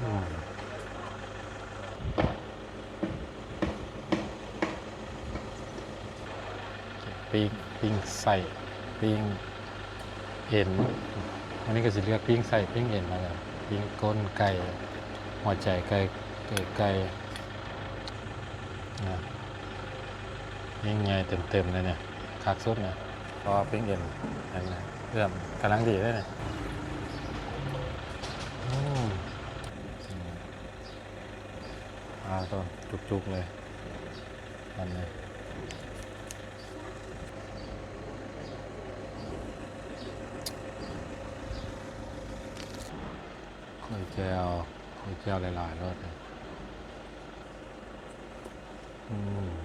ອືມ ປີ້ງ ປີ້ງໄສ້ ປີ້ງເອັນ ມື້ນີ້ກໍຊິເລືອກປີ້ງໄສ້ ປີ້ງເອັນ ແລ້ວກໍປີ້ງກົ້ນໄກ່ ຫົວໃຈໄກ່ ເອີ ໄກ່ ນະ ປີ້ງໃຫຍ່ເຕັມໆເລີຍນີ້ ຄັກສຸດນະ ເພາະວ່າປີ້ງເອັນ ອັນນັ້ນ ເອື້ອມກຳລັງດີເລີຍນີ້ ອືມ ອາ ໂທ້ ຈຸກໆເລີຍ ອັນນີ້ ຂ້ອຍແຈ່ວ ຂ້ອຍແຈ່ວຫຼາຍໆໂລດ ອືມ.